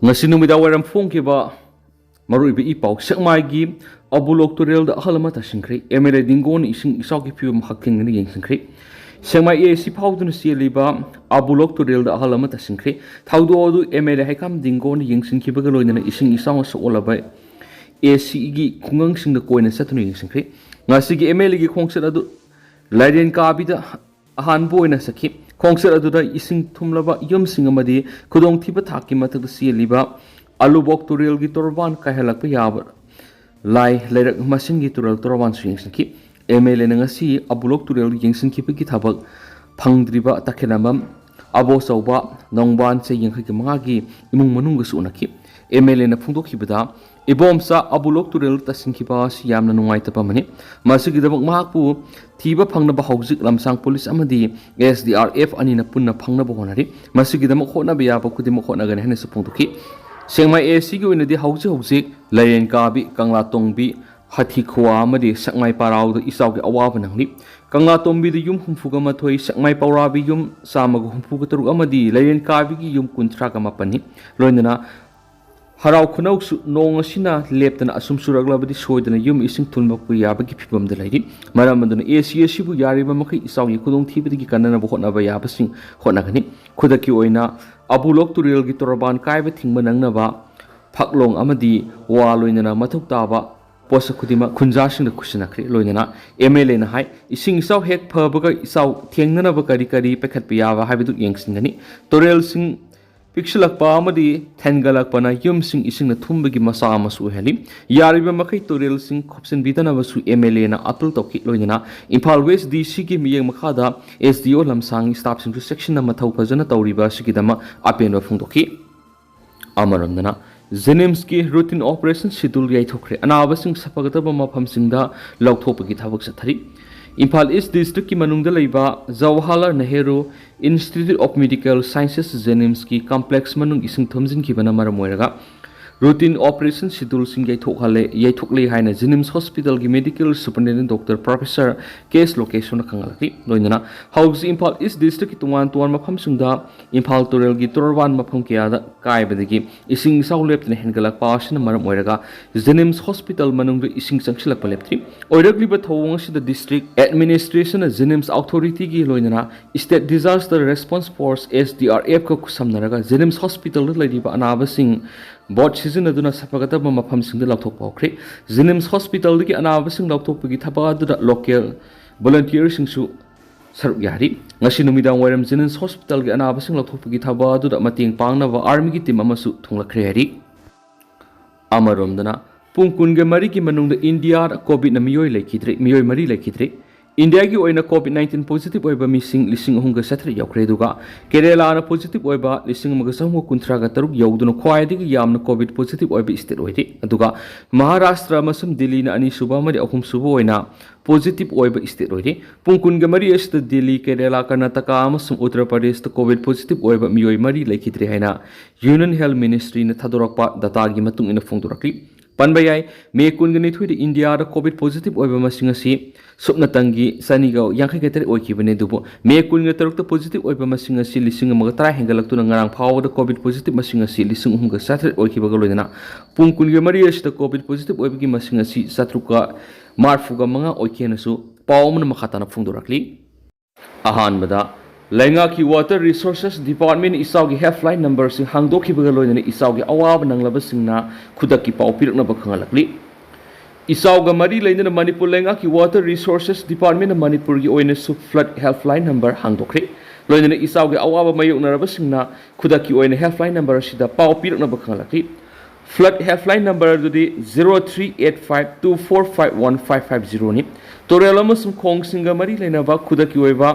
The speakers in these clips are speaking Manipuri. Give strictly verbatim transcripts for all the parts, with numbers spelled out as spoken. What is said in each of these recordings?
ꯉꯁꯤ ꯅꯨꯃꯤꯗꯥꯡ ꯋꯥꯏꯔꯝ ꯐꯣꯡꯈꯤꯕ ꯃꯔꯨꯑꯣꯏꯕ ꯏ ꯄꯥꯎ꯫ ꯁꯦꯛꯃꯥꯏꯒꯤ ꯑꯕꯨꯂꯣꯛ ꯇꯨꯔꯦꯜꯗ ꯑꯍꯜ ꯑꯃ ꯇꯥꯁꯤꯟꯈ꯭ꯔꯦ꯫ ꯑꯦꯝ ꯑꯦꯜ ꯑꯦ ꯗꯤꯡꯒꯣꯅ ꯏꯁꯤꯡ ꯏꯆꯥꯎꯒꯤ ꯐꯤꯕꯝ ꯍꯛꯊꯦꯡꯅꯅ ꯌꯦꯡꯁꯤꯟꯈ꯭ꯔꯦ꯫ ꯁꯦꯛꯃꯥꯏ ꯑꯦ ꯁꯤ ꯐꯥꯎꯗꯨꯅ ꯆꯦꯜꯂꯤꯕ ꯑꯕꯨꯂꯣꯛ ꯇꯨꯔꯦꯜꯗ ꯑꯍꯜ ꯑꯃ ꯇꯥꯁꯤꯟꯈ꯭ꯔꯦ꯫ ꯊꯧꯗꯣꯛ ꯑꯗꯨ ꯑꯦꯝ ꯑꯦꯜ ꯑꯦ ꯍꯩꯀꯥꯝ ꯗꯤꯡꯒꯣꯅ ꯌꯦꯡꯁꯤꯟꯈꯤꯕꯒ ꯂꯣꯏꯅꯅ ꯏꯁꯤꯡ ꯏꯆꯥꯎꯅ ꯁꯣꯛꯍꯜꯂꯕ ꯑꯦ ꯁꯤꯒꯤ ꯈꯨꯡꯒꯪꯁꯤꯡꯗ ꯀꯣꯏꯅ ꯆꯠꯇꯨꯅ ꯌꯦꯡꯁꯤꯟꯈ꯭ꯔꯦ꯫ ꯉꯁꯤꯒꯤ ꯑꯦꯝ ꯑꯦꯜ ꯑꯦꯒꯤ ꯈꯣꯡꯆꯠ ꯑꯗꯨ ꯂꯥꯏꯔꯦꯟ ꯀꯥꯕꯤꯗ ꯑꯍꯥꯟꯕ ꯑꯣꯏꯅ ꯆꯠꯈꯤ꯫ ꯈꯣꯡꯆꯠ ꯑꯗꯨꯗ ꯏꯁꯤꯡ ꯊꯨꯝꯂꯕ ꯌꯨꯝꯁꯤꯡ ꯑꯃꯗꯤ ꯈꯨꯗꯣꯡꯊꯤꯕ ꯊꯥꯛꯀꯤ ꯃꯊꯛꯇ ꯆꯦꯜꯂꯤꯕ ꯑꯂꯨꯕꯣꯛ ꯇꯨꯔꯦꯜꯒꯤ ꯇꯣꯔꯕꯥꯟ ꯀꯥꯏꯍꯜꯂꯛꯄ ꯌꯥꯕ ꯂꯥꯏ ꯂꯩꯔꯛ ꯃꯁꯤꯡꯒꯤ ꯇꯨꯔꯦꯜ ꯇꯣꯔꯕꯥꯟꯁꯨ ꯌꯦꯡꯁꯤꯟꯈꯤ꯫ ꯑꯦꯝ ꯑꯦꯜ ꯑꯦꯅ ꯉꯁꯤ ꯑꯕꯨꯂꯣꯛ ꯇꯨꯔꯦꯜ ꯌꯦꯡꯁꯤꯟꯈꯤꯕꯒꯤ ꯊꯕꯛ ꯐꯪꯗ꯭ꯔꯤꯕ ꯇꯈꯦꯂꯝꯕꯝ, ꯑꯕꯣꯆꯧꯕ, ꯅꯣꯡꯕꯥꯟ ꯆꯍꯤ ꯌꯥꯡꯈꯩꯒꯤ ꯃꯉꯥꯒꯤ ꯏꯃꯨꯡ ꯃꯅꯨꯡꯒꯁꯨ ꯎꯅꯈꯤ꯫ ꯑꯦꯝ ꯑꯦꯜ ꯑꯦꯅ ꯐꯣꯡꯗꯣꯛꯈꯤꯕꯗ, ꯏꯕꯣꯝꯆꯥ ꯑꯕꯨꯂꯣꯛ ꯇꯨꯔꯦꯜ ꯇꯥꯁꯤꯟꯈꯤꯕ ꯑꯁꯤ ꯌꯥꯝꯅ ꯅꯨꯡꯉꯥꯏꯇꯕ ꯑꯃꯅꯤ꯫ ꯃꯁꯤꯒꯤꯗꯃꯛ ꯃꯍꯥꯛꯄꯨ ꯊꯤꯕ ꯐꯪꯅꯕ ꯍꯧꯖꯤꯛ ꯂꯝꯁꯥꯡ ꯄꯨꯂꯤꯁ ꯑꯃꯗꯤ ꯑꯦꯁ ꯗꯤ ꯑꯥꯔ ꯑꯦꯐ ꯑꯅꯤꯅ ꯄꯨꯟꯅ ꯐꯪꯅꯕ ꯍꯣꯠꯅꯔꯤ꯫ ꯃꯁꯤꯒꯤꯗꯃꯛ ꯍꯣꯠꯅꯕ ꯌꯥꯕ ꯈꯨꯗꯤꯡꯃꯛ ꯍꯣꯠꯅꯒꯅꯤ ꯍꯥꯏꯅꯁꯨ ꯐꯣꯡꯗꯣꯛꯈꯤ꯫ ꯁꯦꯛꯃꯥꯏ ꯑꯦ ꯁꯤꯒꯤ ꯑꯣꯏꯅꯗꯤ ꯍꯧꯖꯤꯛ ꯍꯧꯖꯤꯛ ꯂꯩꯔꯦꯟ ꯀꯥꯕꯤ, ꯀꯪꯂꯥ ꯇꯣꯡꯕꯤ, ꯍꯥꯊꯤ ꯈꯨꯋꯥ ꯑꯃꯗꯤ ꯁꯦꯛꯃꯥꯏ ꯄꯥꯔꯥꯎꯗ ꯏꯆꯥꯎꯒꯤ ꯑꯋꯥꯕ ꯅꯪꯂꯤ꯫ ꯀꯪꯂꯥ ꯇꯣꯡꯕꯤꯗ ꯌꯨꯝ ꯍꯨꯝꯐꯨꯒ ꯃꯥꯊꯣꯏ, ꯁꯦꯛꯃꯥꯏ ꯄꯥꯎꯔꯥꯕꯤ ꯌꯨꯝ ꯆꯥꯝꯃꯒ ꯍꯨꯝꯐꯨꯒ ꯇꯔꯨꯛ ꯑꯃꯗꯤ ꯂꯩꯔꯦꯟ ꯀꯥꯕꯤꯒꯤ ꯌꯨꯝ ꯀꯨꯟꯊ꯭ꯔꯥꯒ ꯃꯥꯄꯟꯅꯤ꯫ ꯂꯣꯏꯅꯅ ꯍꯔꯥꯎ ꯈꯨꯅꯧꯁꯨ ꯅꯣꯡ ꯑꯁꯤꯅ ꯂꯦꯞꯇꯅ ꯑꯁꯨꯝ ꯆꯨꯔꯛꯂꯕꯗꯤ ꯁꯣꯏꯗꯅ ꯌꯨꯝ ꯏꯁꯤꯡ ꯊꯨꯝꯂꯛꯄ ꯌꯥꯕꯒꯤ ꯐꯤꯕꯝꯗ ꯂꯩꯔꯤ꯫ ꯃꯔꯝ ꯑꯗꯨꯅ ꯑꯦ ꯁꯤ ꯑꯁꯤꯕꯨ ꯌꯥꯔꯤꯕ ꯃꯈꯩ ꯏꯆꯥꯎꯒꯤ ꯈꯨꯗꯣꯡꯊꯤꯕꯗꯒꯤ ꯀꯟꯅꯅꯕ ꯍꯣꯠꯅꯕ ꯌꯥꯕꯁꯤꯡ ꯍꯣꯠꯅꯒꯅꯤ꯫ ꯈꯨꯗꯛꯀꯤ ꯑꯣꯏꯅ ꯑꯕꯨꯂꯣꯛ ꯇꯨꯔꯦꯜꯒꯤ ꯇꯣꯔꯕꯥꯟ ꯀꯥꯏꯕ ꯊꯤꯡꯕ ꯅꯪꯅꯕ ꯐꯛꯂꯣꯡ ꯑꯃꯗꯤ ꯋꯥ ꯂꯣꯏꯅꯅ ꯃꯊꯧ ꯇꯥꯕ ꯄꯣꯠꯁꯛ ꯈꯨꯗꯤꯡꯃꯛ ꯈꯨꯟꯖꯥꯁꯤꯡꯗ ꯈꯨꯠꯁꯤꯟꯅꯈ꯭ꯔꯦ꯫ ꯂꯣꯏꯅꯅ ꯑꯦꯝ ꯑꯦꯜ ꯑꯦꯅ ꯍꯥꯏ, ꯏꯁꯤꯡ ꯏꯆꯥꯎ ꯍꯦꯛ ꯐꯕꯒ ꯏꯆꯥꯎ ꯊꯦꯡꯅꯅꯕ ꯀꯔꯤ ꯀꯔꯤ ꯄꯥꯏꯈꯠꯄ ꯌꯥꯕ ꯍꯥꯏꯕꯗꯨ ꯌꯦꯡꯁꯤꯟꯒꯅꯤ꯫ ꯇꯨꯔꯦꯜꯁꯤꯡ ꯄꯤꯛꯁꯤꯜꯂꯛꯄ ꯑꯃꯗꯤ ꯊꯦꯟꯒꯠꯂꯛꯄꯅ ꯌꯨꯝꯁꯤꯡ ꯏꯁꯤꯡꯅ ꯊꯨꯝꯕꯒꯤ ꯃꯆꯥꯛ ꯑꯃꯁꯨ ꯑꯣꯏꯍꯜꯂꯤ꯫ ꯌꯥꯔꯤꯕ ꯃꯈꯩ ꯇꯨꯔꯦꯜꯁꯤꯡ ꯈꯣꯞꯆꯤꯟꯕꯤꯗꯅꯕꯁꯨ ꯑꯦꯝ ꯑꯦꯜ ꯑꯦꯅ ꯑꯥꯄꯤꯜ ꯇꯧꯈꯤ꯫ ꯂꯣꯏꯅꯅ ꯏꯝꯐꯥꯜ ꯋꯦꯁ ꯗꯤ ꯁꯤꯒꯤ ꯃꯤꯠꯌꯦꯡ ꯃꯈꯥꯗ ꯑꯦꯁ ꯗꯤ ꯑꯣ ꯂꯝꯁꯥꯡ ꯁ꯭ꯇꯥꯐꯁꯤꯡꯁꯨ ꯆꯦꯛꯁꯤꯟꯅ ꯃꯊꯧ ꯐꯖꯅ ꯇꯧꯔꯤꯕ ꯑꯁꯤꯒꯤꯗꯃꯛ ꯑꯄꯦꯟꯕ ꯐꯣꯡꯗꯣꯛꯈꯤ꯫ ꯑꯃꯔꯣꯝꯗꯅ, ꯖꯦꯅꯤꯝꯁꯀꯤ ꯔꯨꯇꯤꯟ ꯑꯣꯄꯔꯦꯁꯟ ꯁꯦꯗ꯭ꯌꯨꯜ ꯌꯩꯊꯣꯛꯈ꯭ꯔꯦ꯫ ꯑꯅꯥꯕꯁꯤꯡ ꯁꯥꯐꯒꯗꯕ ꯃꯐꯝꯁꯤꯡꯗ ꯂꯧꯊꯣꯛꯄꯒꯤ ꯊꯕꯛ ꯆꯠꯊꯔꯤ꯫ ꯏꯝꯐꯥꯜ ꯏꯁ ꯗꯤꯁꯇ꯭ꯔꯤꯛꯀꯤ ꯃꯅꯨꯡꯗ ꯂꯩꯕ Jawaharlal Nehru institute of medical sciences, ꯖꯦꯅꯤꯝꯁꯀꯤ ꯀꯝꯄ꯭ꯂꯦꯛꯁ ꯃꯅꯨꯡ ꯏꯁꯤꯡ ꯊꯨꯝꯖꯤꯟꯈꯤꯕꯅ ꯃꯔꯝ ꯑꯣꯏꯔꯒ ꯔꯨꯇꯤꯟ ꯑꯣꯄꯔꯦꯁꯟ ꯁꯦꯗ꯭ꯌꯨꯜꯁꯤꯡ ꯌꯩꯊꯣꯛꯍꯜꯂꯦ, ꯌꯩꯊꯣꯛꯂꯦ ꯍꯥꯏꯅ ꯖꯦꯅꯤꯝꯁ ꯍꯣꯁꯄꯤꯇꯥꯜꯒꯤ ꯃꯦꯗꯤꯀꯦꯜ ꯁꯨꯄꯔꯤꯟꯇꯦꯟꯗꯦꯟꯠ ꯗꯣꯛꯇꯔ ꯄ꯭ꯔꯣꯐꯦꯁꯔ ꯀꯦ ꯑꯦꯁ ꯂꯣꯀꯦꯁꯣꯔꯅ ꯈꯪꯍꯜꯂꯛꯂꯤ꯫ ꯂꯣꯏꯅꯅ ꯍꯧꯖꯤꯛ ꯏꯝꯐꯥꯜ ꯏꯁ ꯗꯤꯁꯇ꯭ꯔꯤꯛꯀꯤ ꯇꯣꯉꯥꯟ ꯇꯣꯉꯥꯟꯕ ꯃꯐꯝꯁꯤꯡꯗ ꯏꯝꯐꯥꯜ ꯇꯨꯔꯦꯜꯒꯤ ꯇꯣꯔꯕꯥꯟ ꯃꯐꯝ ꯀꯌꯥꯗ ꯀꯥꯏꯕꯗꯒꯤ ꯏꯁꯤꯡ ꯏꯆꯥꯎ ꯂꯦꯞꯇꯅ ꯍꯦꯟꯒꯠꯂꯛꯄ ꯑꯁꯤꯅ ꯃꯔꯝ ꯑꯣꯏꯔꯒ ꯖꯦꯅꯤꯝꯁ ꯍꯣꯁꯄꯤꯇꯥꯜ ꯃꯅꯨꯡꯗ ꯏꯁꯤꯡ ꯆꯪꯁꯤꯜꯂꯛꯄ ꯂꯦꯞꯇ꯭ꯔꯤ꯫ ꯑꯣꯏꯔꯛꯂꯤꯕ ꯊꯧꯑꯣꯡ ꯑꯁꯤꯗ ꯗꯤꯁꯇ꯭ꯔꯤꯛ ꯑꯦꯗꯃꯤꯅꯤꯁꯇ꯭ꯔꯦꯁꯟꯅ ꯖꯦꯅꯤꯝꯁ ꯑꯣꯊꯣꯔꯤꯇꯤꯒꯤ ꯂꯣꯏꯅꯅ state disaster response force, S D R ꯑꯦꯐꯀ ꯈꯨꯠꯁꯝꯅꯔꯒ ꯖꯦꯅꯤꯝꯁ ꯍꯣꯁꯄꯤꯇꯥꯜꯗ ꯂꯩꯔꯤꯕ ꯑꯅꯥꯕꯁꯤꯡ ꯕꯣꯠ ꯁꯤꯖꯤꯟꯅꯗꯨꯅ ꯁꯥꯐꯒꯗꯕ ꯃꯐꯝꯁꯤꯡꯗ ꯂꯧꯊꯣꯛꯄ ꯍꯧꯈ꯭ꯔꯦ꯫ ꯖꯦꯅꯤꯝꯁ ꯍꯣꯁꯄꯤꯇꯥꯜꯗꯒꯤ ꯑꯅꯥꯕꯁꯤꯡ ꯂꯧꯊꯣꯛꯄꯒꯤ ꯊꯕꯛ ꯑꯗꯨꯗ ꯂꯣꯀꯦꯜ ꯚꯣꯂꯨꯟꯇꯤꯌꯔꯁꯤꯡꯁꯨ ꯁꯔꯨꯛ ꯌꯥꯔꯤ꯫ ꯉꯁꯤ ꯅꯨꯃꯤꯗꯥꯡ ꯋꯥꯏꯔꯝ ꯖꯦꯅꯤꯝꯁ ꯍꯣꯁꯄꯤꯇꯥꯜꯒꯤ ꯑꯅꯥꯕꯁꯤꯡ ꯂꯧꯊꯣꯛꯄꯒꯤ ꯊꯕꯛ ꯑꯗꯨꯗ ꯃꯇꯦꯡ ꯄꯥꯡꯅꯕ ꯑꯥꯔꯃꯤꯒꯤ ꯇꯤꯝ ꯑꯃꯁꯨ ꯊꯨꯡꯂꯛꯈ꯭ꯔꯦ ꯍꯥꯏꯔꯤ꯫ ꯑꯃꯔꯣꯝꯗꯅ, ꯄꯨꯡ ꯀꯨꯟꯒ ꯃꯔꯤꯒꯤ ꯃꯅꯨꯡꯗ ꯏꯟꯗꯤꯌꯥꯗ ꯀꯣꯚꯤꯗꯅ ꯃꯤꯑꯣꯏ ꯂꯩꯈꯤꯗ꯭ꯔꯦ, ꯃꯤꯑꯣꯏ ꯃꯔꯤ ꯂꯩꯈꯤꯗ꯭ꯔꯦ꯫ ꯏꯟꯗꯤꯌꯥꯒꯤ ꯑꯣꯏꯅ ꯀꯣꯚꯤꯗ ꯅꯥꯏꯟꯇꯤꯟ ꯄꯣꯖꯤꯇꯤꯚ ꯑꯣꯏꯕ ꯃꯤꯁꯤꯡ ꯂꯤꯁꯤꯡ ꯑꯍꯨꯝꯒ ꯆꯥꯇ꯭ꯔꯦꯠ ꯌꯧꯈ꯭ꯔꯦ, ꯑꯗꯨꯒ ꯀꯦꯔꯦꯂꯥꯅ ꯄꯣꯖꯤꯇꯤꯚ ꯑꯣꯏꯕ ꯂꯤꯁꯤꯡ ꯑꯃꯒ ꯆꯍꯨꯝꯒ ꯀꯨꯟꯊ꯭ꯔꯥꯒ ꯇꯔꯨꯛ ꯌꯧꯗꯨꯅ ꯈ꯭ꯋꯥꯏꯗꯒꯤ ꯌꯥꯝꯅ ꯀꯣꯚꯤꯗ ꯄꯣꯖꯤꯇꯤꯚ ꯑꯣꯏꯕ ꯁ꯭ꯇꯦꯠ ꯑꯣꯏꯔꯤ꯫ ꯑꯗꯨꯒ ꯃꯍꯥꯔꯥꯁꯇ꯭ꯔ ꯑꯃꯁꯨꯡ ꯗꯤꯜꯂꯤꯅ ꯑꯅꯤꯁꯨꯕ ꯑꯃꯗꯤ ꯑꯍꯨꯝꯁꯨꯕ ꯑꯣꯏꯅ ꯄꯣꯖꯤꯇꯤꯚ ꯑꯣꯏꯕ ꯁ꯭ꯇꯦꯠ ꯑꯣꯏꯔꯤ꯫ ꯄꯨꯡ ꯀꯨꯟꯒ ꯃꯔꯤ ꯑꯁꯤꯗ ꯗꯤꯜꯂꯤ, ꯀꯦꯔꯦꯂꯥ, ꯀꯔꯅꯥꯇꯀꯥ ꯑꯃꯁꯨꯡ ꯎꯠꯇꯔ ꯄ꯭ꯔꯗꯦꯁꯇ ꯀꯣꯚꯤꯗ ꯄꯣꯖꯤꯇꯤꯚ ꯑꯣꯏꯕ ꯃꯤꯑꯣꯏ ꯃꯔꯤ ꯂꯩꯈꯤꯗ꯭ꯔꯦ ꯍꯥꯏꯅ ꯌꯨꯅꯤꯌꯟ ꯍꯦꯜꯊ ꯃꯤꯅꯤꯁꯇ꯭ꯔꯤꯅ ꯊꯥꯗꯣꯔꯛꯄ ꯗꯇꯥꯒꯤ ꯃꯇꯨꯡ ꯏꯟꯅ ꯐꯣꯡꯗꯣꯔꯛꯂꯤ꯫ ꯄꯟꯕ ꯌꯥꯏ, ꯃꯦ ꯀꯨꯟꯒ ꯅꯤꯊꯣꯏꯗ ꯏꯟꯗꯤꯌꯥꯗ ꯀꯣꯚꯤꯗ ꯄꯣꯖꯤꯇꯤꯚ ꯑꯣꯏꯕ ꯃꯁꯤꯡ ꯑꯁꯤ ꯁꯨꯞꯅꯇꯪꯒꯤ ꯆꯅꯤꯒ ꯌꯥꯡꯈꯩꯒ ꯇꯔꯦꯠ ꯑꯣꯏꯈꯤꯕꯅꯤ, ꯑꯗꯨꯕꯨ ꯃꯦ ꯀꯨꯟꯒ ꯇꯔꯨꯛꯇ ꯄꯣꯖꯤꯇꯤꯚ ꯑꯣꯏꯕ ꯃꯁꯤꯡ ꯑꯁꯤ ꯂꯤꯁꯤꯡ ꯑꯃꯒ ꯇꯔꯥ ꯍꯦꯟꯒꯠꯂꯛꯇꯨꯅ ꯉꯔꯥꯡ ꯐꯥꯎꯕꯗ ꯀꯣꯚꯤꯗ ꯄꯣꯖꯤꯇꯤꯚ ꯃꯁꯤꯡ ꯑꯁꯤ ꯂꯤꯁꯤꯡ ꯑꯍꯨꯝꯒ ꯆꯥꯇ꯭ꯔꯦꯠ ꯑꯣꯏꯈꯤꯕꯒ ꯂꯣꯏꯅꯅ ꯄꯨꯡ ꯀꯨꯟꯒ ꯃꯔꯤ ꯑꯁꯤꯗ ꯀꯣꯚꯤꯗ ꯄꯣꯖꯤꯇꯤꯚ ꯑꯣꯏꯕꯒꯤ ꯃꯁꯤꯡ ꯑꯁꯤ ꯆꯥꯇ꯭ꯔꯨꯛꯀ ꯃꯔꯤꯐꯨꯒ ꯃꯉꯥ ꯑꯣꯏꯈꯤ ꯍꯥꯏꯅꯁꯨ ꯄꯥꯎ ꯑꯃꯅ ꯃꯈꯥ ꯇꯥꯅ ꯐꯣꯡꯗꯣꯔꯛꯂꯤ꯫ ꯑꯍꯥꯟꯕꯗ, ꯂꯩꯉꯥꯛꯀꯤ ꯋꯥꯇꯔ ꯔꯤꯁꯣꯔꯁꯦꯁ ꯗꯤꯄꯥꯔꯠꯃꯦꯟꯅ ꯏꯆꯥꯎꯒꯤ ꯍꯦꯜꯞꯂꯥꯏꯟ ꯅꯝꯕꯔꯁꯤꯡ ꯍꯥꯡꯗꯣꯛꯈꯤꯕꯒ ꯂꯣꯏꯅꯅ ꯏꯆꯥꯎꯒꯤ ꯑꯋꯥꯕ ꯅꯪꯂꯕꯁꯤꯡꯅ ꯈꯨꯗꯛꯀꯤ ꯄꯥꯎ ꯄꯤꯔꯛꯅꯕ ꯈꯪꯍꯜꯂꯛꯂꯤ꯫ ꯏꯆꯥꯎꯒ ꯃꯔꯤ ꯂꯩꯅꯅ ꯃꯅꯤꯄꯨꯔ ꯂꯩꯉꯥꯛꯀꯤ ꯋꯥꯇꯔ ꯔꯤꯁꯣꯔꯁꯦꯁ ꯗꯤꯄꯥꯔꯠꯃꯦꯟꯅ ꯃꯅꯤꯄꯨꯔꯒꯤ ꯑꯣꯏꯅꯁꯨ ꯐ꯭ꯂꯗ ꯍꯦꯜꯞꯂꯥꯏꯟ ꯅꯝꯕꯔ ꯍꯥꯡꯗꯣꯛꯈ꯭ꯔꯦ꯫ ꯂꯣꯏꯅꯅ ꯏꯆꯥꯎꯒꯤ ꯑꯋꯥꯕ ꯃꯥꯌꯣꯛꯅꯔꯕꯁꯤꯡꯅ ꯈꯨꯗꯛꯀꯤ ꯑꯣꯏꯅ ꯍꯦꯜꯞꯂꯥꯏꯟ ꯅꯝꯕꯔ ꯑꯁꯤꯗ ꯄꯥꯎ ꯄꯤꯔꯛꯅꯕ ꯈꯪꯍꯜꯂꯛꯂꯤ꯫ ꯐ꯭ꯂꯗ ꯍꯦꯜꯞꯂꯥꯏꯟ ꯅꯝꯕꯔ ꯑꯗꯨꯗꯤ zero three eight five two four five one five five zero ꯅꯤ꯫ ꯇꯨꯔꯦꯜ ꯑꯃꯁꯨꯡ ꯈꯣꯡꯁꯤꯡꯒ ꯃꯔꯤ ꯂꯩꯅꯕ ꯈꯨꯗꯛꯀꯤ ꯑꯣꯏꯕ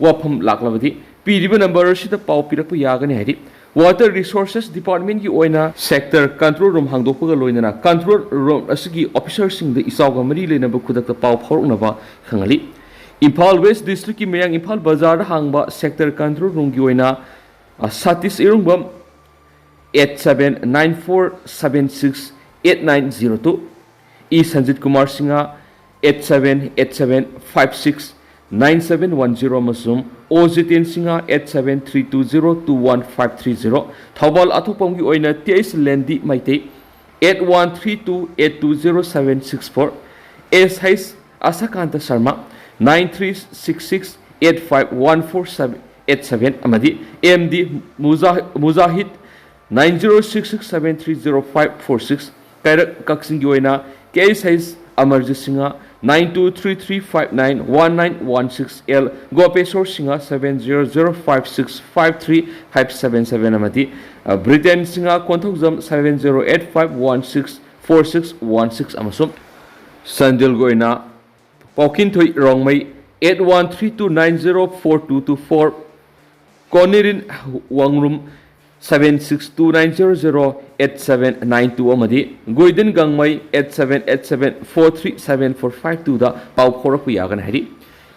ꯋꯥꯐꯝ ꯂꯥꯛꯂꯕꯗꯤ ꯄꯤꯔꯤꯕ ꯅꯝꯕꯔ ꯑꯁꯤꯗ ꯄꯥꯎ ꯄꯤꯔꯛꯄ ꯌꯥꯒꯅꯤ ꯍꯥꯏꯔꯤ꯫ ꯋꯥꯇꯔ ꯔꯤꯁꯣꯔꯁꯦꯁ ꯗꯤꯄꯥꯔꯠꯃꯦꯟꯒꯤ ꯑꯣꯏꯅ ꯁꯦꯛꯇꯔ ꯀꯟꯇ꯭ꯔꯣꯜ ꯔꯨꯝ ꯍꯥꯡꯗꯣꯛꯄꯒ ꯂꯣꯏꯅꯅ ꯀꯟꯇ꯭ꯔꯣꯜ ꯔꯨꯝ ꯑꯁꯤꯒꯤ ꯑꯣꯐꯤꯁꯔꯁꯤꯡꯗ ꯏꯆꯥꯎꯒ ꯃꯔꯤ ꯂꯩꯅꯕ ꯈꯨꯗꯛꯇ ꯄꯥꯎ ꯐꯥꯎꯔꯛꯅꯕ ꯈꯪꯍꯜꯂꯤ꯫ ꯏꯝꯐꯥꯜ ꯋꯦꯁ ꯗꯤꯁꯇ꯭ꯔꯤꯛꯀꯤ ꯃꯌꯥꯡ ꯏꯝꯐꯥꯜ ꯕꯖꯥꯔꯗ ꯍꯥꯡꯕ ꯁꯦꯛꯇꯔ ꯀꯟꯇ꯭ꯔꯣꯜ ꯔꯨꯝꯒꯤ ꯑꯣꯏꯅ, ꯑ, Satish ꯏꯔꯨꯡꯕꯝ, eight seven nine four seven six eight nine zero two, E Sanjit Kumar Singha eight seven eight seven five six nine seven one zero ꯑꯃꯁꯨꯡ O Jiten Singha eight seven three two zero two one five three zero꯫ Thoubal ꯑꯊꯣꯛꯄꯝꯒꯤ ꯑꯣꯏꯅ T H Lendi Meitei eight one three two eight two zero seven six four, S H Asakanta Sharma nine three six six eight five one four seven eight seven ꯑꯃꯗꯤ M D Muza-, Mujahid nine zero six six seven three zero five four six꯫ ꯀꯩꯔꯛ ꯀꯛꯆꯤꯡꯒꯤ ꯑꯣꯏꯅ K S H Amarjit Singha nine two three three five nine one nine one six, L Gopeshwar Singha seven zero zero five six five three five seven seven ꯑꯃꯗꯤ, ꯑ, Briten Singha Konthoujam seven zero eight five one six four six one six ꯑꯃꯁꯨꯡ ꯆꯥꯟꯗꯦꯜꯒꯤ ꯑꯣꯏꯅ ꯄꯥꯎꯈꯤꯟꯊꯣꯏ Rongmei eight one three two nine zero four two two four, ꯀꯣꯅꯤꯔꯤꯟ ꯋꯥꯡꯔꯨꯝ seven six two nine zero zero eight seven nine two ꯑꯃꯗꯤ ꯒꯣꯏꯗꯤꯟ ꯒꯥꯡꯃꯩ eight seven eight seven four three seven four five twoꯗ ꯄꯥꯎ ꯐꯥꯎꯔꯛꯄ ꯌꯥꯒꯅꯤ ꯍꯥꯏꯔꯤ꯫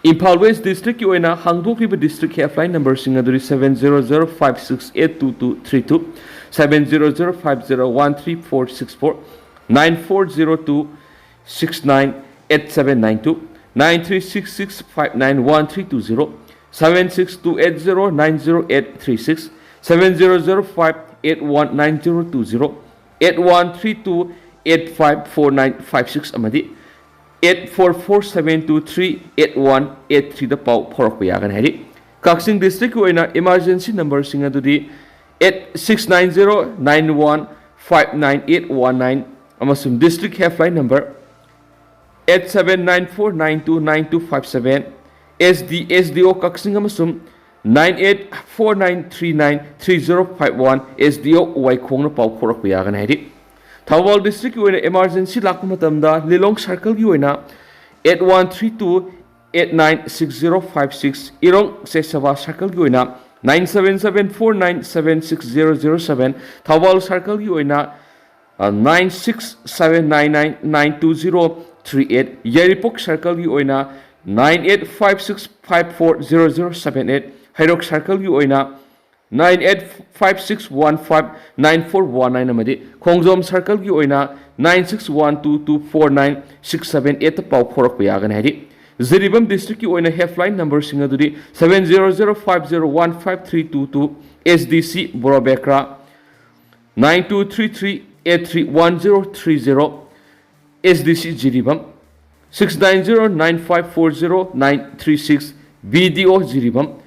ꯏꯝꯐꯥꯜ West Districtꯀꯤ ꯑꯣꯏꯅ ꯍꯥꯡꯗꯣꯛꯂꯤꯕ district helpline numberꯁꯤꯡ ꯑꯗꯨꯗꯤ seven zero zero five six eight two two three two, seven zero zero five zero one three four six four, nine four zero two six nine eight seven nine two, nine three six six five nine one three two zero, seven six two eight zero nine zero eight three six, seven zero zero five eight one nine zero two zero, eight one three two eight five four nine five six ꯑꯃꯗꯤ eight four four seven two three eight one eight threeꯗ ꯄꯥꯎ ꯐꯥꯎꯔꯛꯄ ꯌꯥꯒꯅꯤ ꯍꯥꯏꯔꯤ꯫ ꯀꯛꯆꯤꯡ districtꯀꯤ ꯑꯣꯏꯅ emergency numberꯁꯤꯡ ꯑꯗꯨꯗꯤ eight six nine zero nine one five nine eight one nine ꯑꯃꯁꯨꯡ district helpline number eight seven nine four nine two nine two five seven, S D, S D O ꯀꯛꯆꯤꯡ ꯑꯃꯁꯨꯡ nine eight four nine three nine three zero five one, S D O ꯋꯥꯏꯈꯣꯡꯅ ꯄꯥꯎ ꯐꯥꯎꯔꯛꯄ ꯌꯥꯒꯅꯤ ꯍꯥꯏꯔꯤ꯫ ꯊꯧꯕꯥꯜ districtꯀꯤ ꯑꯣꯏꯅ emergency ꯂꯥꯛꯄ ꯃꯇꯝꯗ ꯂꯤꯂꯣꯡ circleꯒꯤ ꯑꯣꯏꯅ eight one three two eight nine six zero five six, ꯏꯔꯣꯡ ꯁꯦꯁꯕꯥ circleꯒꯤ ꯑꯣꯏꯅ nine seven seven four nine seven six zero zero seven, Thoubal circleꯒꯤ ꯑꯣꯏꯅ, ꯑ, nine six seven nine nine nine two zero three eight, ꯌꯥꯏꯔꯤꯄꯣꯛ circleꯒꯤ ꯑꯣꯏꯅ nine eight five six five four zero zero seven eight, ꯍꯩꯔꯣꯛ circleꯒꯤ ꯑꯣꯏꯅ nine eight five six one five nine four one nine ꯑꯃꯗꯤ ꯈꯣꯡꯖꯣꯝ circleꯒꯤ ꯑꯣꯏꯅ nine six one two two four nine six seven eight ꯄꯥꯎ ꯐꯥꯎꯔꯛꯄ ꯌꯥꯒꯅꯤ ꯍꯥꯏꯔꯤ꯫ ꯖꯤꯔꯤꯕꯥꯝ districtꯀꯤ ꯑꯣꯏꯅ helpline numberꯁꯤꯡ ꯑꯗꯨꯗꯤ seven zero zero five zero one five three two two, S D C ꯕꯣꯔꯣꯕꯦꯀ꯭ꯔꯥ, nine two three three eight three one zero three zero, S D C Jiribam, six nine zero nine five four zero nine three six, B D O Jiribam,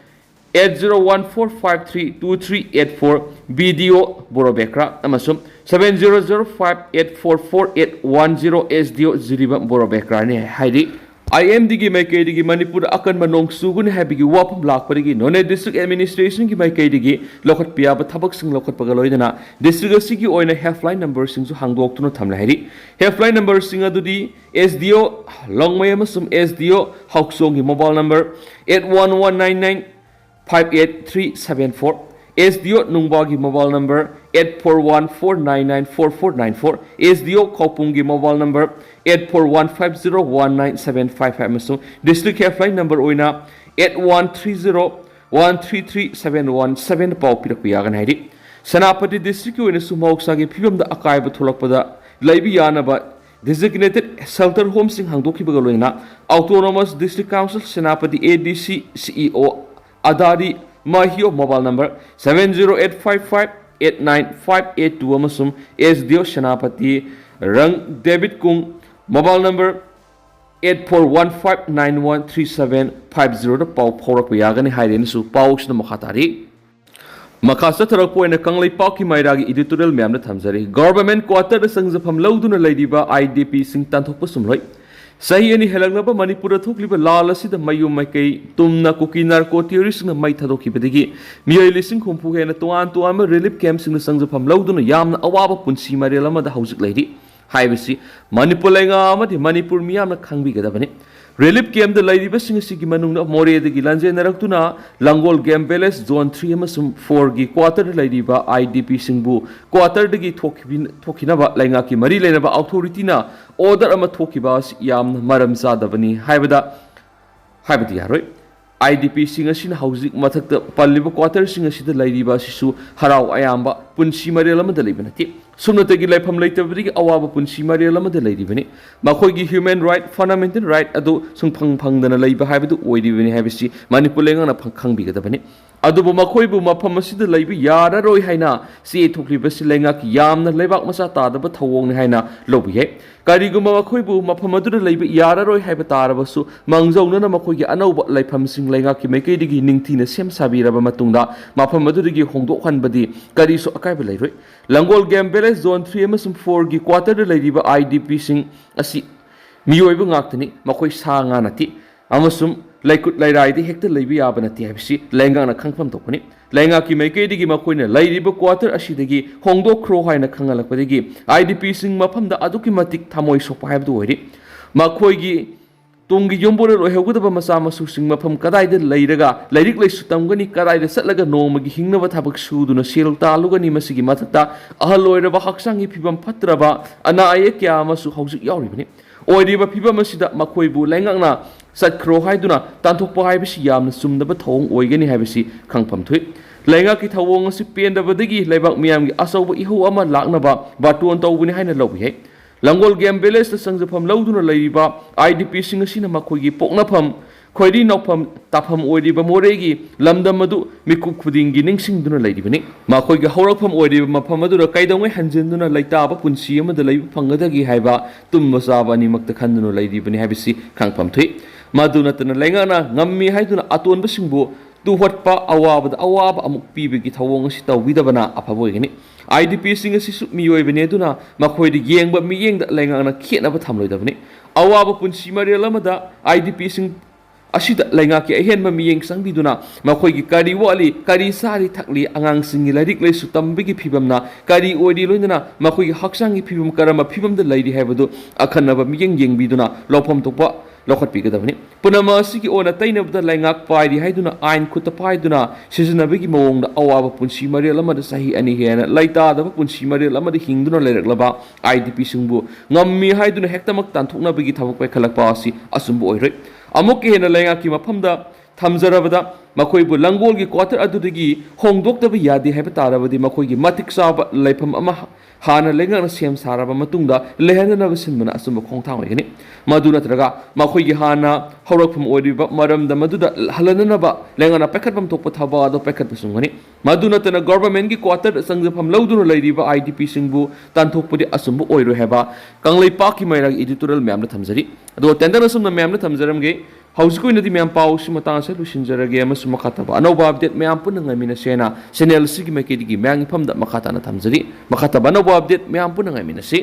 eight zero one four five three two three eight four, B D O ꯕꯣꯔꯣꯕꯦꯀ꯭ꯔꯥ ꯑꯃꯁꯨꯡ seven zero zero five eight four four eight one zero, S D O Jiribam ꯕꯣꯔꯣꯕꯦꯀ꯭ꯔꯥꯅꯤ ꯍꯥꯏꯔꯤ꯫ IMDꯒꯤ ꯃꯥꯏꯀꯩꯗꯒꯤ ꯃꯅꯤꯄꯨꯔꯗ ꯑꯀꯟꯕ ꯅꯣꯡ ꯆꯨꯒꯅꯤ ꯍꯥꯏꯕꯒꯤ ꯋꯥꯐꯝ ꯂꯥꯛꯄꯗꯒꯤ ꯅꯣꯅꯦ district administrationꯒꯤ ꯃꯥꯏꯀꯩꯗꯒꯤ ꯂꯧꯈꯠꯄ ꯌꯥꯕ ꯊꯕꯛꯁꯤꯡ ꯂꯧꯈꯠꯄꯒ ꯂꯣꯏꯅꯅ district ꯑꯁꯤꯒꯤ ꯑꯣꯏꯅ helpline numberꯁꯤꯡꯁꯨ ꯍꯥꯡꯗꯣꯛꯇꯨꯅ ꯊꯝꯂꯦ ꯍꯥꯏꯔꯤ꯫ Helpline numberꯁꯤꯡ ꯑꯗꯨꯗꯤ S D O ꯂꯣꯡꯃꯩ ꯑꯃꯁꯨꯡ S D O ꯍꯥꯎꯆꯣꯡꯒꯤ mobile number eight one one nine nine five eight three seven four, S D O ꯅꯨꯡꯕꯥꯒꯤ mobile number eight four one four nine nine four four nine four, S D O ꯈꯧꯄꯨꯝꯒꯤ mobile number eight four one five zero one nine seven five five ꯑꯃꯁꯨꯡ district helpline number ꯑꯣꯏꯅ eight one three zero one three three seven one seven ꯄꯥꯎ ꯄꯤꯔꯛꯄ ꯌꯥꯒꯅꯤ ꯍꯥꯏꯔꯤ꯫ ꯁꯦꯅꯥꯄꯇꯤ districtꯀꯤ ꯑꯣꯏꯅꯁꯨ ꯃꯍꯧꯁꯥꯒꯤ ꯐꯤꯕꯝꯗ ꯑꯀꯥꯏꯕ ꯊꯣꯛꯂꯛꯄꯗ ꯂꯩꯕ ꯌꯥꯅꯕ designated shelter homeꯁꯤꯡ ꯍꯥꯡꯗꯣꯛꯈꯤꯕꯒ ꯂꯣꯏꯅꯅ Autonomous District Council Senapati ADC CEO ꯑꯗꯥꯔꯤ ꯃꯍꯤꯌꯣ mobile number seven zero eight five five eight nine five eight two ꯑꯃꯁꯨꯡ S D O ꯁꯦꯅꯥꯄꯇꯤ ꯔꯪ debit ꯀꯨꯡ mobile number eight four one five nine one three seven five zeroꯗ ꯄꯥꯎ ꯐꯥꯎꯔꯛꯄ ꯌꯥꯒꯅꯤ ꯍꯥꯏꯔꯦꯅꯁꯨ ꯄꯥꯎꯁꯤꯅ ꯃꯈꯥ ꯇꯥꯔꯤ꯫ ꯃꯈꯥ ꯆꯠꯊꯔꯛꯄ ꯑꯣꯏꯅ ꯀꯪꯂꯩꯄꯥꯛꯀꯤ ꯃꯩꯔꯥꯒꯤ editorial ꯃꯌꯥꯝꯅ ꯊꯝꯖꯔꯤ꯫ Government quarterꯗ ꯆꯪꯖꯐꯝ ꯂꯧꯗꯨꯅ ꯂꯩꯔꯤꯕ IDPꯁꯤꯡ ꯇꯥꯟꯊꯣꯛꯄ ꯁꯨꯝꯂꯣꯏ꯫ ꯆꯍꯤ ꯑꯅꯤ ꯍꯦꯜꯂꯛꯂꯕ ꯃꯅꯤꯄꯨꯔꯗ ꯊꯣꯛꯂꯤꯕ ꯂꯥꯜ ꯑꯁꯤꯗ ꯃꯌꯨꯝ ꯃꯥꯏꯀꯩ ꯇꯨꯝꯅ ꯀꯨꯀꯤ narco terroristꯁꯤꯡꯅ ꯃꯩ ꯊꯥꯗꯣꯛꯈꯤꯕꯗꯒꯤ ꯃꯤꯑꯣꯏ ꯂꯤꯁꯤꯡ ꯍꯨꯝꯐꯨ ꯍꯦꯟꯅ ꯇꯣꯉꯥꯟ ꯇꯣꯉꯥꯟꯕ relief campꯁꯤꯡꯗ ꯆꯪꯖꯐꯝ ꯂꯧꯗꯨꯅ ꯌꯥꯝꯅ ꯑꯋꯥꯕ ꯄꯨꯟꯁꯤ ꯃꯔꯦꯜ ꯑꯃꯗ ꯍꯧꯖꯤꯛ ꯂꯩꯔꯤ ꯍꯥꯏꯕꯁꯤ ꯃꯅꯤꯄꯨꯔ ꯂꯩꯉꯥꯛ ꯑꯃꯗꯤ ꯃꯅꯤꯄꯨꯔ ꯃꯤꯌꯥꯝꯅ ꯈꯪꯕꯤꯒꯗꯕꯅꯤ꯫ Relief campꯗ ꯂꯩꯔꯤꯕꯁꯤꯡ ꯑꯁꯤꯒꯤ ꯃꯅꯨꯡꯗ ꯃꯣꯔꯦꯗꯒꯤ ꯂꯥꯟꯖꯦꯟꯅꯔꯛꯇꯨꯅ ꯂꯥꯡꯒꯣꯜ Game Village Zone three ꯑꯃꯁꯨꯡ fourꯒꯤ quarterꯗ ꯂꯩꯔꯤꯕ IDPꯁꯤꯡꯕꯨ quarterꯗꯒꯤ ꯊꯣꯛꯈꯤꯕꯤ-, ꯊꯣꯛꯈꯤꯅꯕ ꯂꯩꯉꯥꯛꯀꯤ ꯃꯔꯤ ꯂꯩꯅꯕ authorityꯅ order ꯑꯃ ꯊꯣꯛꯈꯤꯕ ꯑꯁꯤ ꯌꯥꯝꯅ ꯃꯔꯝ ꯆꯥꯗꯕꯅꯤ ꯍꯥꯏꯕꯗ ꯍꯥꯏꯕꯗꯤ ꯌꯥꯔꯣꯏ꯫ ꯑꯥꯏ ꯗꯤ ꯄꯤꯁꯤꯡ ꯑꯁꯤꯅ ꯍꯧꯖꯤꯛ ꯃꯊꯛꯇ ꯄꯜꯂꯤꯕ ꯀ꯭ꯋꯥꯇꯔꯁꯤꯡ ꯑꯁꯤꯗ ꯂꯩꯔꯤꯕ ꯑꯁꯤꯁꯨ ꯍꯔꯥꯎ ꯑꯌꯥꯝꯕ ꯄꯨꯟꯁꯤ ꯃꯔꯦꯜ ꯑꯃꯗ ꯂꯩꯕ ꯅꯠꯇꯦ꯫ ꯁꯨꯞꯅꯇꯒꯤ ꯂꯩꯐꯝ ꯂꯩꯇꯕꯗꯒꯤ ꯑꯋꯥꯕ ꯄꯨꯟꯁꯤ ꯃꯔꯦꯜ ꯑꯃꯗ ꯂꯩꯔꯤꯕꯅꯤ꯫ ꯃꯈꯣꯏꯒꯤ human right, fundamental right ꯑꯗꯨ ꯁꯨꯡꯐꯪ ꯐꯪꯗꯅ ꯂꯩꯕ ꯍꯥꯏꯕꯗꯨ ꯑꯣꯏꯔꯤꯕꯅꯤ ꯍꯥꯏꯕꯁꯤ ꯃꯅꯤꯄꯨꯔ ꯂꯩꯉꯥꯛꯅ ꯐꯪ-, ꯈꯪꯕꯤꯒꯗꯕꯅꯤ꯫ ꯑꯗꯨꯕꯨ ꯃꯈꯣꯏꯕꯨ ꯃꯐꯝ ꯑꯁꯤꯗ ꯂꯩꯕ ꯌꯥꯔꯔꯣꯏ ꯍꯥꯏꯅ ꯆꯦ ꯊꯣꯛꯂꯤꯕꯁꯤ ꯂꯩꯉꯥꯛꯀꯤ ꯌꯥꯝꯅ ꯂꯩꯕꯥꯛ ꯃꯆꯥ ꯇꯥꯗꯕ ꯊꯧꯑꯣꯡꯅꯤ ꯍꯥꯏꯅ ꯂꯧꯕ ꯌꯥꯏ꯫ ꯀꯔꯤꯒꯨꯝꯕ ꯃꯈꯣꯏꯕꯨ ꯃꯐꯝ ꯑꯗꯨꯗ ꯂꯩꯕ ꯌꯥꯔꯔꯣꯏ ꯍꯥꯏꯕ ꯇꯥꯔꯕꯁꯨ, ꯃꯥꯡꯖꯧꯅꯅ ꯃꯈꯣꯏꯒꯤ ꯑꯅꯧꯕ ꯂꯩꯐꯝꯁꯤꯡ ꯂꯩꯉꯥꯛꯀꯤ ꯃꯥꯏꯀꯩꯗꯒꯤ ꯅꯤꯡꯊꯤꯅ ꯁꯦꯝ ꯁꯥꯕꯤꯔꯕ ꯃꯇꯨꯡꯗ ꯃꯐꯝ ꯑꯗꯨꯗꯒꯤ ꯍꯣꯡꯗꯣꯛꯍꯟꯕꯗꯤ ꯀꯔꯤꯁꯨ ꯑꯀꯥꯏꯕ ꯂꯩꯔꯣꯏ꯫ ꯂꯥꯡꯒꯣꯜ Game Village Zone three ꯑꯃꯁꯨꯡ four ꯒꯤ ꯀ꯭ꯋꯥꯇꯔꯗ ꯂꯩꯔꯤꯕ ꯑꯥꯏ ꯗꯤ ꯄꯤꯁꯤꯡ ꯑꯁꯤ ꯃꯤꯑꯣꯏꯕ ꯉꯥꯛꯇꯅꯤ, ꯃꯈꯣꯏ ꯁꯥ ꯉꯥ ꯅꯠꯇꯦ꯫ ꯑꯃꯁꯨꯡ ꯂꯩꯀꯨꯠ ꯂꯩꯔꯥꯏꯗ ꯍꯦꯛꯇ ꯂꯩꯕ ꯌꯥꯕ ꯅꯠꯇꯦ ꯍꯥꯏꯕꯁꯤ ꯂꯩꯉꯥꯛꯅ ꯈꯪꯐꯝ ꯊꯣꯛꯄꯅꯤ꯫ ꯂꯩꯉꯥꯛꯀꯤ ꯃꯥꯏꯀꯩꯗꯒꯤ ꯃꯈꯣꯏꯅ ꯂꯩꯔꯤꯕ ꯀ꯭ꯋꯥꯇꯔ ꯑꯁꯤꯗꯒꯤ ꯍꯣꯡꯗꯣꯛꯈ꯭ꯔꯣ ꯍꯥꯏꯅ ꯈꯪꯍꯜꯂꯛꯄꯗꯒꯤ ꯑꯥꯏ ꯗꯤ ꯄꯤꯁꯤꯡ ꯃꯐꯝꯗ ꯑꯗꯨꯛꯀꯤ ꯃꯇꯤꯛ ꯊꯃꯣꯏ ꯁꯣꯛꯄ ꯍꯥꯏꯕꯗꯨ ꯑꯣꯏꯔꯤ꯫ ꯃꯈꯣꯏꯒꯤ ꯇꯨꯡꯒꯤ ꯌꯨꯝꯕꯨꯔꯦꯜ ꯑꯣꯏꯍꯧꯒꯗꯕ ꯃꯆꯥ ꯃꯁꯨꯁꯤꯡ ꯃꯐꯝ ꯀꯗꯥꯏꯗ ꯂꯩꯔꯒ ꯂꯥꯏꯔꯤꯛ ꯂꯥꯏꯁꯨ ꯇꯝꯒꯅꯤ, ꯀꯗꯥꯏꯗ ꯆꯠꯂꯒ ꯅꯣꯡꯃꯒꯤ ꯍꯤꯡꯅꯕ ꯊꯕꯛ ꯁꯨꯗꯨꯅ ꯁꯦꯜ ꯇꯥꯜꯂꯨꯒꯅꯤ? ꯃꯁꯤꯒꯤ ꯃꯊꯛꯇ ꯑꯍꯜ ꯑꯣꯏꯔꯕ, ꯍꯛꯆꯥꯡꯒꯤ ꯐꯤꯕꯝ ꯐꯠꯇ꯭ꯔꯕ, ꯑꯅꯥ ꯑꯌꯦꯛ ꯀꯌꯥ ꯑꯃꯁꯨ ꯍꯧꯖꯤꯛ ꯌꯥꯎꯔꯤꯕꯅꯤ꯫ ꯑꯣꯏꯔꯤꯕ ꯐꯤꯕꯝ ꯑꯁꯤꯗ ꯃꯈꯣꯏꯕꯨ ꯂꯩꯉꯥꯛꯅ ꯆꯠꯈ꯭ꯔꯣ ꯍꯥꯏꯗꯨꯅ ꯇꯥꯟꯊꯣꯛꯄ ꯍꯥꯏꯕꯁꯤ ꯌꯥꯝꯅ ꯆꯨꯝꯗꯕ ꯊꯧꯑꯣꯡ ꯑꯣꯏꯒꯅꯤ ꯍꯥꯏꯕꯁꯤ ꯈꯪꯐꯝ ꯊꯣꯛꯏ꯫ ꯂꯩꯉꯥꯛꯀꯤ ꯊꯧꯑꯣꯡ ꯑꯁꯤ ꯄꯦꯟꯗꯕꯗꯒꯤ ꯂꯩꯕꯥꯛ ꯃꯤꯌꯥꯝꯒꯤ ꯑꯆꯧꯕ ꯏꯍꯧ ꯑꯃ ꯂꯥꯛꯅꯕ ꯕꯥꯔꯇꯣꯟ ꯇꯧꯕꯅꯤ ꯍꯥꯏꯅ ꯂꯧꯕ ꯌꯥꯏ꯫ ꯂꯥꯡꯒꯣꯜ Game Village ꯇ ꯆꯪꯖꯐꯝ ꯂꯧꯗꯨꯅ ꯂꯩꯔꯤꯕ ꯑꯥꯏ ꯗꯤ ꯄꯤꯁꯤꯡ ꯑꯁꯤꯅ ꯃꯈꯣꯏꯒꯤ ꯄꯣꯛꯅꯐꯝ, ꯈꯣꯏꯔꯤ ꯅꯥꯎꯐꯝ, ꯇꯥꯐꯝ ꯑꯣꯏꯔꯤꯕ ꯃꯣꯔꯦꯒꯤ ꯂꯝꯗꯝ ꯑꯗꯨ ꯃꯤꯀꯨꯞ ꯈꯨꯗꯤꯡꯒꯤ ꯅꯤꯡꯁꯤꯡꯗꯨꯅ ꯂꯩꯔꯤꯕꯅꯤ꯫ ꯃꯈꯣꯏꯒꯤ ꯍꯧꯔꯛꯐꯝ ꯑꯣꯏꯔꯤꯕ ꯃꯐꯝ ꯑꯗꯨꯗ ꯀꯩꯗꯧꯉꯩ ꯍꯟꯖꯤꯟꯗꯨꯅ ꯂꯩꯇꯥꯕ ꯄꯨꯟꯁꯤ ꯑꯃꯗ ꯂꯩꯕ ꯐꯪꯒꯗꯒꯦ ꯍꯥꯏꯕ ꯇꯨꯝꯕ ꯆꯥꯕ ꯑꯅꯤꯃꯛꯇ ꯈꯟꯗꯨꯅ ꯂꯩꯔꯤꯕꯅꯤ ꯍꯥꯏꯕꯁꯤ ꯈꯪꯐꯝ ꯊꯣꯛꯏ꯫ ꯃꯗꯨ ꯅꯠꯇꯅ ꯂꯩꯉꯥꯛꯅ ꯉꯝꯃꯤ ꯍꯥꯏꯗꯨꯅ ꯑꯇꯣꯟꯕꯁꯤꯡꯕꯨ ꯇꯨꯍꯠꯄ, ꯑꯋꯥꯕꯗ ꯑꯋꯥꯕ ꯑꯃꯨꯛ ꯄꯤꯕꯒꯤ ꯊꯧꯑꯣꯡ ꯑꯁꯤ ꯇꯧꯕꯤꯗꯕꯅ ꯑꯐꯕ ꯑꯣꯏꯒꯅꯤ꯫ ꯑꯥꯏ ꯗꯤ ꯄꯤꯁꯤꯡ ꯑꯁꯤꯁꯨ ꯃꯤꯑꯣꯏꯕꯅꯤ ꯑꯗꯨꯅ ꯃꯈꯣꯏꯗ ꯌꯦꯡꯕ ꯃꯤꯠꯌꯦꯡꯗ ꯂꯩꯉꯥꯛꯅ ꯈꯦꯠꯅꯕ ꯊꯝꯂꯣꯏꯗꯕꯅꯤ꯫ ꯑꯋꯥꯕ ꯄꯨꯟꯁꯤ ꯃꯔꯦꯜ ꯑꯃꯗ ꯑꯥꯏ ꯗꯤ ꯄꯤꯁꯤꯡ ꯑꯁꯤꯗ ꯂꯩꯉꯥꯛꯀꯤ ꯑꯍꯦꯟꯕ ꯃꯤꯠꯌꯦꯡ ꯆꯪꯕꯤꯗꯨꯅ ꯃꯈꯣꯏꯒꯤ ꯀꯔꯤ ꯋꯥꯠꯂꯤ, ꯀꯔꯤ ꯆꯥꯔꯤ ꯊꯛꯂꯤ, ꯑꯉꯥꯡꯁꯤꯡꯒꯤ ꯂꯥꯏꯔꯤꯛ ꯂꯥꯏꯁꯨ ꯇꯝꯕꯒꯤ ꯐꯤꯕꯝꯅ ꯀꯔꯤ ꯑꯣꯏꯔꯤ, ꯂꯣꯏꯅꯅ ꯃꯈꯣꯏꯒꯤ ꯍꯛꯆꯥꯡꯒꯤ ꯐꯤꯕꯝ ꯀꯔꯝꯕ ꯐꯤꯕꯝꯗ ꯂꯩꯔꯤ ꯍꯥꯏꯕꯗꯨ ꯑꯈꯟꯅꯕ ꯃꯤꯠꯌꯦꯡ ꯌꯦꯡꯕꯤꯗꯨꯅ ꯂꯧꯐꯝ ꯊꯣꯛꯄ ꯂꯧꯈꯠꯄꯤꯒꯗꯕꯅꯤ꯫ ꯄꯨꯝꯅꯃꯛ ꯑꯁꯤꯒꯤ ꯑꯣꯟꯅ ꯇꯩꯅꯕꯗ ꯂꯩꯉꯥꯛ ꯄꯥꯏꯔꯤ ꯍꯥꯏꯗꯨꯅ ꯑꯥꯏꯟ ꯈꯨꯠꯇ ꯄꯥꯏꯗꯨꯅ ꯁꯤꯖꯤꯟꯅꯕꯒꯤ ꯃꯑꯣꯡꯗ ꯑꯋꯥꯕ ꯄꯨꯟꯁꯤ ꯃꯔꯦꯜ ꯑꯃꯗ ꯆꯍꯤ ꯑꯅꯤ ꯍꯦꯟꯅ ꯂꯩꯇꯥꯗꯕ ꯄꯨꯟꯁꯤ ꯃꯔꯦꯜ ꯑꯃꯗ ꯍꯤꯡꯗꯨꯅ ꯂꯩꯔꯛꯂꯕ ꯑꯥꯏ ꯗꯤ ꯄꯤꯁꯤꯡꯕꯨ ꯉꯝꯃꯤ ꯍꯥꯏꯗꯨꯅ ꯍꯦꯛꯇꯃꯛ ꯇꯥꯟꯊꯣꯛꯅꯕꯒꯤ ꯊꯕꯛ ꯄꯥꯏꯈꯠꯂꯛꯄ ꯑꯁꯤ ꯑꯆꯨꯝꯕ ꯑꯣꯏꯔꯣꯏ꯫ ꯑꯃꯨꯛꯀ ꯍꯦꯟꯅ ꯂꯩꯉꯥꯛꯀꯤ ꯃꯐꯝꯗ ꯊꯝꯖꯔꯕꯗ, ꯃꯈꯣꯏꯕꯨ ꯂꯪꯒꯣꯜꯒꯤ ꯀ꯭ꯋꯥꯇꯔ ꯑꯗꯨꯗꯒꯤ ꯍꯣꯡꯗꯣꯛꯇꯕ ꯌꯥꯗꯦ ꯍꯥꯏꯕ ꯇꯥꯔꯕꯗꯤ, ꯃꯈꯣꯏꯒꯤ ꯃꯇꯤꯛ ꯆꯥꯕ ꯂꯩꯐꯝ ꯑꯃ ꯍꯥꯟꯅ ꯂꯩꯉꯥꯛꯅ ꯁꯦꯝ ꯁꯥꯔꯕ ꯃꯇꯨꯡꯗ ꯂꯩꯍꯟꯅꯅꯕ ꯁꯤꯟꯕꯅ ꯑꯆꯨꯝꯕ ꯈꯣꯡꯊꯥꯡ ꯑꯣꯏꯒꯅꯤ꯫ ꯃꯗꯨ ꯅꯠꯇ꯭ꯔꯒ ꯃꯈꯣꯏꯒꯤ ꯍꯥꯟꯅ ꯍꯧꯔꯛꯐꯝ ꯑꯣꯏꯔꯤꯕ ꯃꯔꯝꯗ ꯃꯗꯨꯗ ꯍꯜꯍꯟꯅꯅꯕ ꯂꯩꯉꯥꯛꯅ ꯄꯥꯏꯈꯠꯐꯝ ꯊꯣꯛꯄ ꯊꯕꯛ ꯑꯗꯨ ꯄꯥꯏꯈꯠꯄ ꯆꯨꯝꯒꯅꯤ꯫ ꯃꯗꯨ ꯅꯠꯇꯅ ꯒꯣꯚꯔꯟꯃꯦꯟꯠꯀꯤ ꯀ꯭ꯋꯥꯇꯔꯗ ꯆꯪꯖꯐꯝ ꯂꯧꯗꯨꯅ ꯂꯩꯔꯤꯕ ꯑꯥꯏ ꯗꯤ ꯄꯤꯁꯤꯡꯕꯨ ꯇꯥꯟꯊꯣꯛꯄꯗꯤ ꯑꯆꯨꯝꯕ ꯑꯣꯏꯔꯣꯏ ꯍꯥꯏꯕ ꯀꯪꯂꯩꯄꯥꯛꯀꯤ ꯃꯩꯔꯥꯒꯤ ꯏꯗꯤꯇꯣꯔꯤꯌꯦꯜ ꯃꯌꯥꯝꯗ ꯊꯝꯖꯔꯤ꯫ ꯑꯗꯨꯒ ꯇꯦꯟꯗꯟ ꯑꯁꯨꯝꯅ ꯃꯌꯥꯝꯗ ꯊꯝꯖꯔꯝꯒꯦ꯫ ꯍꯧꯖꯤꯛꯀꯤ ꯑꯣꯏꯅꯗꯤ ꯃꯌꯥꯝ ꯄꯥꯎꯁꯤ ꯃꯇꯥꯡ ꯑꯁꯤꯗ ꯂꯣꯏꯁꯤꯟꯖꯔꯒꯦ ꯑꯃꯁꯨꯡ ꯃꯈꯥ ꯇꯥꯕ ꯑꯅꯧꯕ ꯑꯞꯗꯦꯠ ꯃꯌꯥꯝ ꯄꯨꯟꯅ ꯉꯥꯏꯃꯤꯟꯅꯁꯦꯅ ꯆꯦꯅꯦꯜ ꯑꯁꯤꯒꯤ ꯃꯥꯏꯀꯩꯗꯒꯤ ꯃꯌꯥꯝꯒꯤ ꯃꯐꯝꯗ ꯃꯈꯥ ꯇꯥꯅ ꯊꯝꯖꯔꯤ꯫ ꯃꯈꯥ ꯇꯥꯕ ꯑꯅꯧꯕ ꯑꯞꯗꯦꯠ ꯃꯌꯥꯝ ꯄꯨꯟꯅ ꯉꯥꯏꯃꯤꯟꯅꯁꯤ꯫